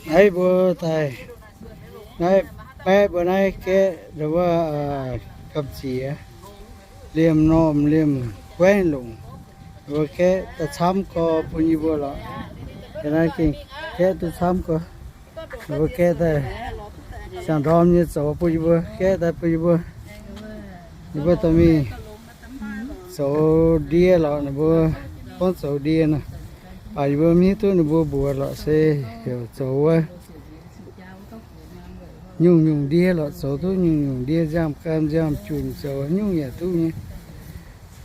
Naaiv mbuo daaih, naaiv baeqv mbuo naaiv gaeqv ndau wuov gamh ziex, liemh normh liemh guaengv longc. Mbuo gaeqv daaih camv gorx bun yie mbuo lorqc. Naaiv gengh gaeqv duqv camv gorx. Mbuo gaeqv daaih siang-ndorm nyei zoux bun yie mbuo, gaeqv daaih bun yie mbuo. Yie mbuo dorh mingh zoux ndie lorqc, ninh mbuo gorngv zoux ndie nor. Baac yie mbuo mv hiuv duqv ninh mbuo mbuox lorqc, se heuc zoux wuov nyungc-nyungc ndie lorqc, zoux duqv nyungc-nyungc ndie, nziaamv-gaam, nziaamv-junc, zoux nyungc yaac duqv nyei.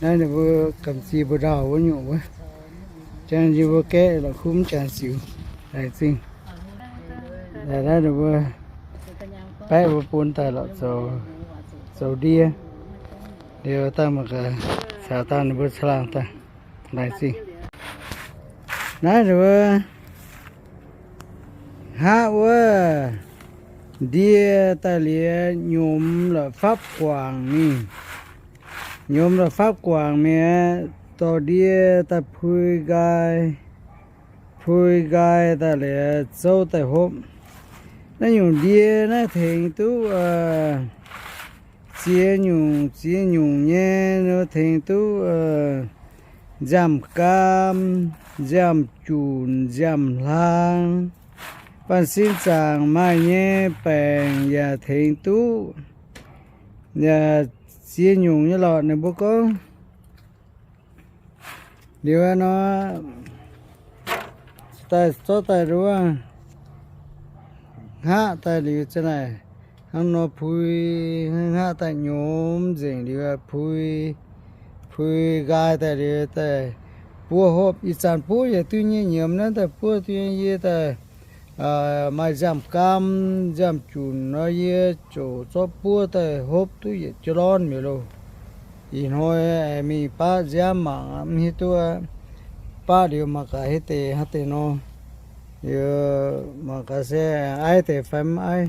Naaiv ninh mbuo gamh ziex mbuo ndaauh wuov nyungc wuov. Jangx yie mbuo gaeqv lorqc, kuv mv jangx ziux, laengz zingh. Naaiv ninh mbuo baeqv mbuo bun daaih lorqc, zoux, zoux ndie. Liuz daaih mangc gaax, caux dangh ninh mbuo caangh laangh daaih, laengz zingh. Naaiv ninh mbuo hngaqv wuov ndie daaih liuz, nyomx la'fapv guangc mingh. Nyomx la'fapv guangc mingh aqv, dorh ndie daaih pui nqaai, pui nqaai daaih liuz zouv daaih hopv. Naaiv nyungc ndie naaiv tengx duqv ziex nyungc, ziex nyungc nyei, tengx duqv nziaamv-gaam, nziaamv-junc, nziaamv-hlaang, banh sin zaangc maaih nyei baengc yaac tengx duqv. Yaac ziex nyungc nyei lorqc, ninh mbuo gorngv. Liuz nor, daaih zorqv daaih nduov, hngaqv daaih liuz za'naaic, hnangv nor pui, hngaqv daaih nyomx nzengc liuz pui, pui nqaai daaih liuz daaih buov hopv. Ih zanc buov yaac duqv nyei, nyiemz naaiv daaih buov duqv nyei. Yie daaih maaih nziaamv-gaam, nziaamv-junc nor, yie ziouc zorqv buov daaih hopv duqv yietc jolorn mi'aqv loh. Ih hnoi aengx mingh baqv nziaamv mangc, mv hiuv duqv. Baqv liuz mangc gaax haaix deix, haaix deix nor. Liuz mangc gaax se aiv deix fai mv aiv.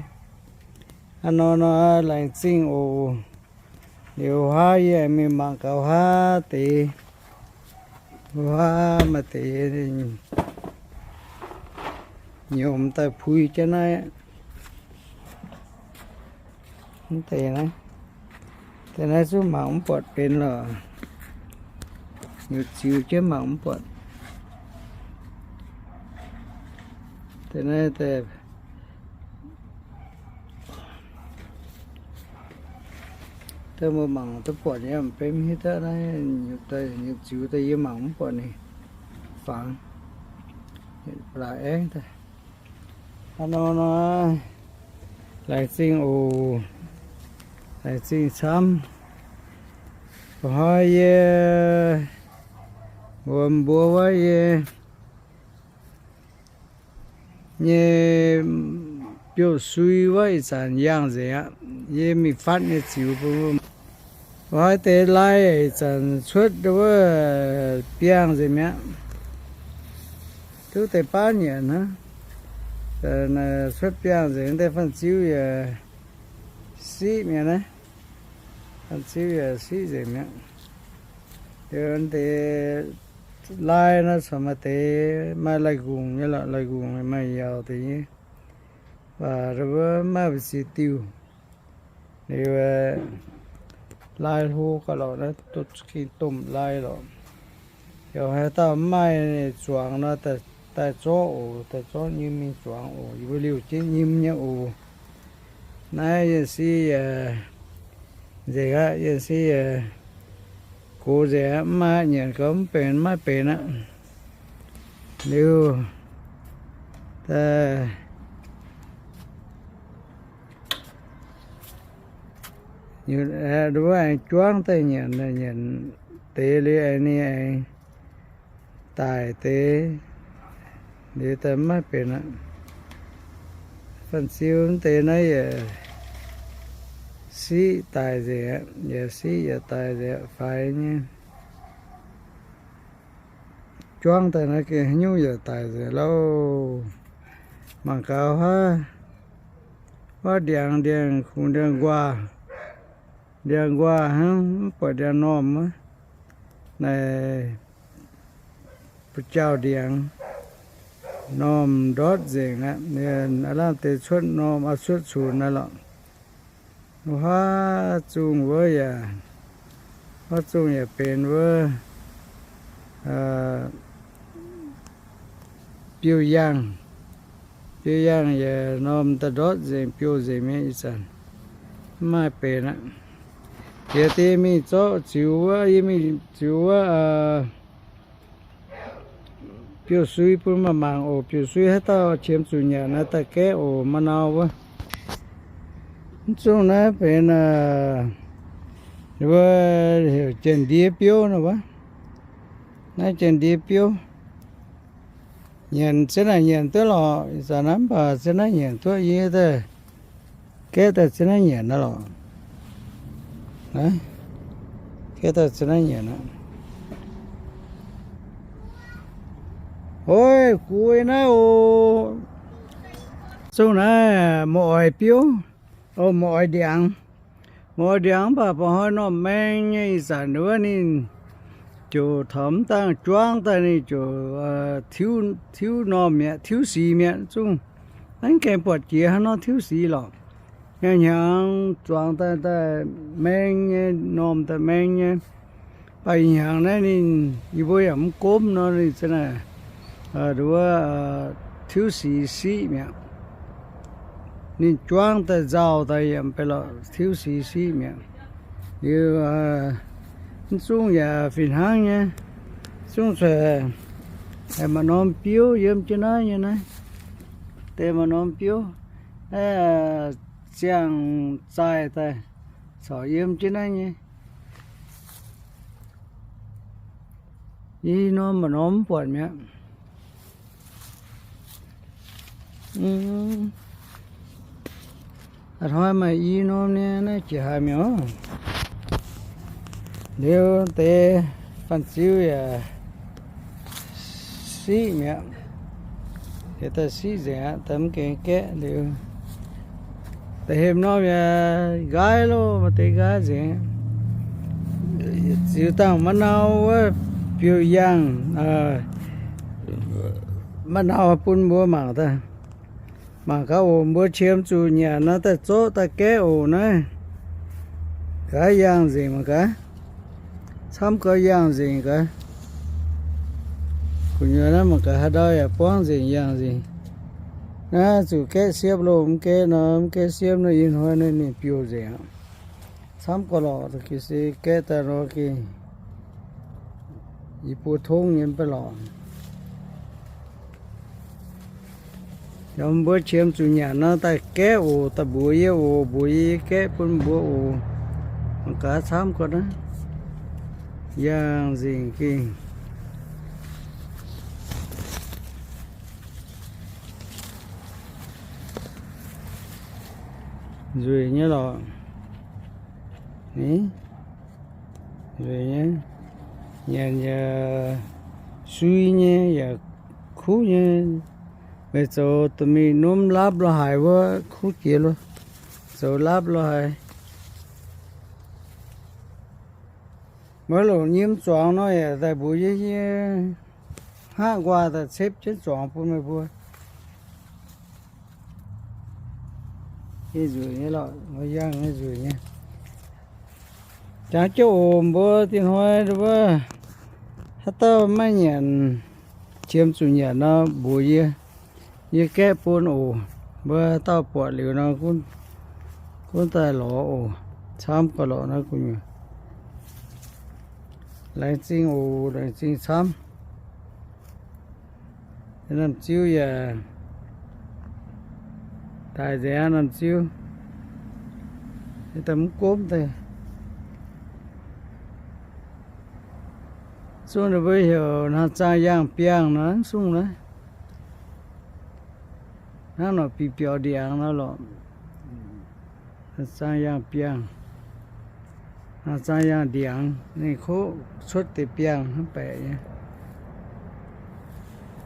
Hnangv nor nor, laengz zingh oc. Liuz huaav yie aengx mingh mangc gaax huaav deix. Huaav maaih deix nyomx daaih pui jienv naaiv. Mv deix naaiv, deix naaiv zungv mangc mv buatc benx lorqc. Nyutc ziux jienv mangc mv buatc. Deix naaiv deix daaih mbuo mangc duqv buatc nyei, mv benx mv hiuv duqv naaiv nyutc ziux daaih yie mangc mv buatc ninh fangx. Laaix aengx daaih. Hnangv nor nor, laengz zingh oc. Laengz zingh camv. Hnoi yie mbuox mbuo wuov yie nyei biouv-sui wuov ih zanc yangh nzengc aqv. Yie mingh fatv nyei ziux bun mbuo. Haaix deix lai ih zanc cuotv wuov biangh nzengc mi'aqv. Duqv deix baav nyanc hnangv. Cuotv biangh nzengc, deix fanh ziu yaac siqv mi'aqv naaiv. Fanh ziu yaac siqv nzengc mi'aqv. Liuz deix lai nor corc maaih deix maaih lai-nqungc nyei lorqc, lai-nqungc maaih yaauc deix nyei. Baac wuov maiv maaih mbu'ziex diuh. Liuz lai hlo gauh lorqc, naaiv duqv gengh domh lai lorqc. Yaac haaix dauh mv maaih zuangx nor, daaih zorqv oc, daaih zorqv nyim mingh zuangx oc. Yie mbuo liouh jienv nyim nyei oc. Naaiv yie si yaac nzengc aqv, yie si yaac gox nzengc aqv, mv maaih nyanc gauh mv benx, maiv benx aqv. Liuz daaih wuov aengx juangv daaih nyanc, nyanc deix liuz aengx ninh aengx daic deix liuz daaih maiv benx aqv. Fanh ziu mv deix naaiv yaac siqv daic nzengc aqv, yaac siqv yaac daic nzengc aqv, faix nyei. Juangv daaih naaiv gengh haaix nyungc yaac daic nzengc lauh. Mangc gaax huaav, huaav ndiangx, ndiangx-kungx, ndiangx-nquaah, ndiangx-nquaah hnangv, mv buatc ndiangx-normh wuov. Naaic buoz-jauh ndiangx, normh ndortv nzengc aqv. Aav lamh deix cuotv normh, aa, cuotv cunx naaiv lorqc. Huaav zungh wuov yaac, huaav zungh yaac benx wuov biouv-yaangh. Biouv-yaangh yaac normh daaih ndortv nzengc, biouv nzengc mi'aqv. Ih zanc mv maaih benx aqv. Jiex deix mingh zorqv ziux wuov, yie mingh ziux wuov biouv-sui bun maaih mangc oc. Biouv-sui haaix dauh qiemx zuqc nyanc naaiv daaih gaeqv oc, ma'nau wuov. Mv zungh naaiv benx wuov heuc janx-ndie biouv nor wuov. Naaiv janx-ndie biouv. Nyanc ziex naaic nyanc duqv lorqc, ih zanc naaiv mv baac ziex naaiv nyanc duqv, yie daaih gaeqv daaih ziex naaiv nyanc naaiv lorqc. Gaeqv daaih ziex naaiv nyanc aqv. Oix, gux naaiv oc. Zungh naaiv ma'oix biouv, o, ma'oix ndiangx. Ma'oix ndiangx mv baac ba'hnoi normh maeng nyei, ih zanc wuov ninh ziouc taux mv dangh juangv daaih ninh ziouc tiuv normh mi'aqv, tiuv sic mi'aqv. Zungv maiv gaengh buatc jiex hnangv nor tiuv sic lorqc. Hnyangx-hnyangx zuangx daaih, daaih maeng nyei, normh daaih maeng nyei. Baac ih hnyangx naaiv ninh, yie mbuo yaac mv gomv nor, ninh za'naaic wuov tiuv sic siqv mi'aqv. Ninh juangv daaih nzauh daaih yaac mv bei lorqc, tiuv sic siqv mi'aqv. Liuz mv zungv yaac fih hnangv nyei. Zungv cueiv maaih norm biouv yiem jienv naaiv nyei naaiv. Deix maaih norm biouv, naaiv ziangh zaaih daaih corc yiem jienv naaiv nyei. Ih norm maaih norm mv buatc mi'aqv. A'hnoi maaih i norm nyei naaiv jiex haaix mi'aqv. Liuz deix fanh ziu yaac siqv mi'aqv. Deix daaih siqv nzengc aqv, daaih mv gaengh gaeqv liuz. Da'heh norm yaac nqaai loh, maaih deix nqaai nzengc. Ziux dangh ma'nau wuov biouv-yaangh, ma'nau bun mbuo mangc daaih. Mangc gaax oc, mbuo qiemx zuqc nyanc nor daaih zorqv daaih gaeqv oc naaiv. Gaax yaangh nzengc mangc gaax. Camv gau yaangh nzengc gaax. Gu'nyuoz naaiv mangc gaax haaix ndau yaac buangv nzengc yaangh nzengc. Naaiv zuqc gaeqv siepv loh, mv gaeqv nor, mv gaeqv siepv nor, ih hnoi naaiv ninh biouv nzengc aqv. Camv gau lorqc, ga'sie gaeqv daaih nor gengh yie mbuo tongv nyei mv baac lorqc. Yaac mbuo qiemx zuqc nyanc nor daaih gaeqv oc, daaih mbuox yie oc, mbuox yie, yie gaeqv bun mbuo oc. Mangc gaax camv gau naaiv. Yaangh nzengc gengh nzueic nyei lorqc. Ni, nzueic nyei. Nyanc yaac sui nyei, yaac kuv nyei. Meih zoux da'mingh nunv lapv lo haaix wuov kuv jiex lo. Zoux lapv lo haaix. Maiv longc nyim zuangx nor yaac daaih mbuox yie, yie hnangv nquaah daaih cepv jienv zuangx bun meih mbuo. Yie nzueic nyei lorqc, mbuo yangh nyei nzueic nyei. Jangx jienv oc, mbuo dinh hnoi wuov haaix dauh maiv nyanc, qiemx zuqc nyanc nor mbuox yie, yie gaeqv bun oc. Mbuo dauh buatc liuz nor, gunv daaih lorz oc. Camv gau lorqc naaiv gu'nyuoz. Laengz zingh oc, laengz zingh camv. Namh ziu yaac daic nzengc aqv, namh ziu. Daaih mv gomv daaih. Zungv ninh mbuo heuc hnangv zaangh yaangh biangh nor, zungv naaiv. Hnangv nor bieqc biaux ndiangx nor lorqc. Zaangh yaangh biangh, zaangh yaangh ndiangx, ninh kuv cuotv deix biangh hnangv baeqc nyei.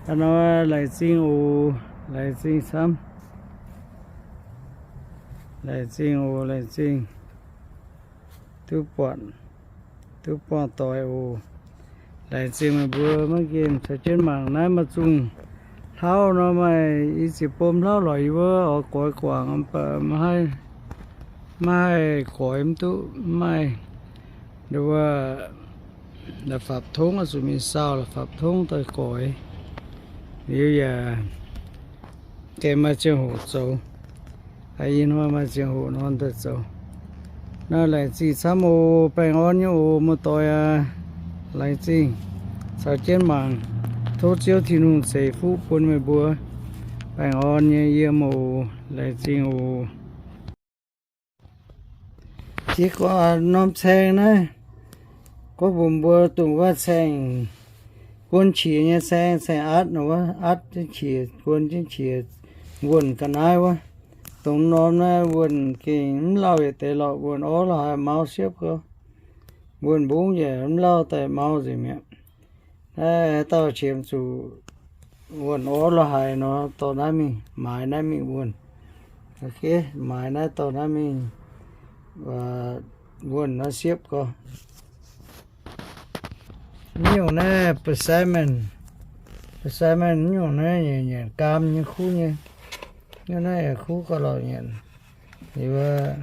Hnangv nor laengz zingh oc, laengz zingh camv. Laengz zingh oc, laengz zingh. Duqv buatc, duqv buangh doic oc. Laengz zingh meih mbuo maiv nqemh caux jienv mangc naaiv maaih zungh Hlauv nor maaih i ziepc bom hlauv lorqc, yie mbuo oix goix guangc mv baac maiv haih goix mv duqv, mv maaih nduov la'fapc tongv, oix zuqc mingh saau la'fapc tongv daaih goix. Liuz yaac gaengh maaih ziangh hoc zoux. Ih hnoi maaih ziangh hoc nor daaih zoux. Naaiv laengz zingh camv oc, baengh orn nyei oc, muoz-doic aac. Laengz zingh caux jienv mangc. Tov Ziouv Tin-Hungh ceix fuqv bun meih mbuo baengh orn nyei yiem oc. Laengz zingh oc. Jiex gorngv norm caeng naaiv, gorngv mbuox mbuo dongh wuov caeng, guon qiex nyei caeng, caeng atv nor wuov, atv jienv qiex, guon jienv qiex, wuonh ga'naaiv wuov. Dongh norm naaiv wuonh gengh mv lauh yietc deix lorqc, wuonh orv la'haaix maux siepv gau. Wuonh mbungv yaac mv lauh daaih maux nzengc mi'aqv. Naaiv dauh qiemx zuqc wuonh orv la'haaix nor dorh naaiv mingh, maaiz naaiv mingh wuonh. Maaiz naaiv dorh naaiv mingh wuonh nor siepv gau. Nyungc naaiv persimmon, persimmon nyungc naaiv nyanc gaam nyei kuv nyei. Nyungc naaiv yaac kuv gauh lauh nyanc. Liuz wuov,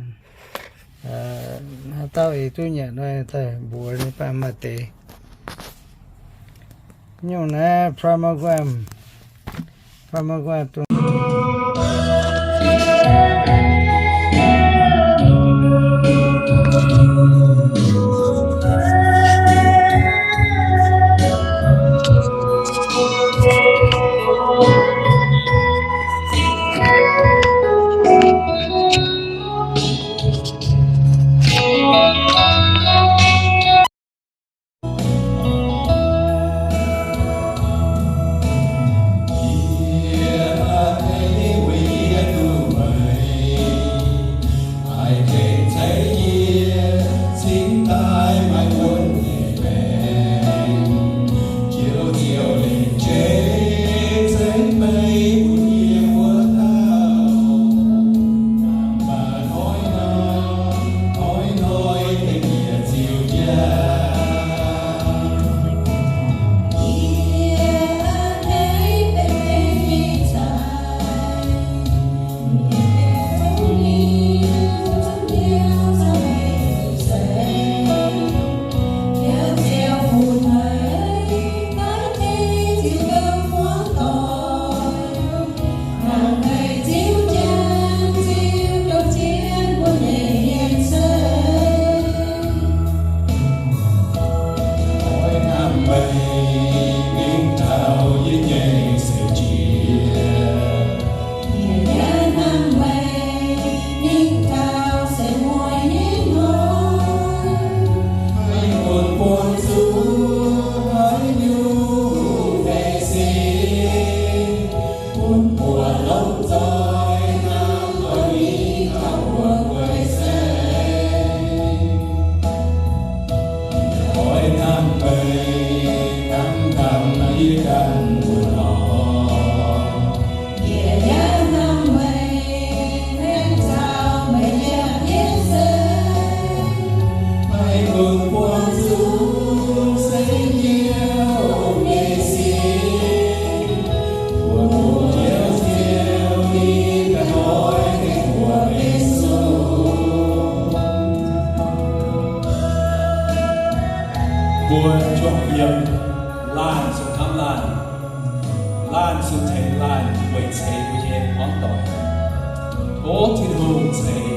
haaix dauh eix duqv nyanc nor daaih mbuox ninh baac maaih deix. Nyungc naaiv pomegranate, pomegranate dongh Mbuo juangc yiem laanh zuqc hnamv laanh, laanh zuqc tengx laanh weic ceix mbuo nyei hmuangv doic. Tov Tin-Hungh ceix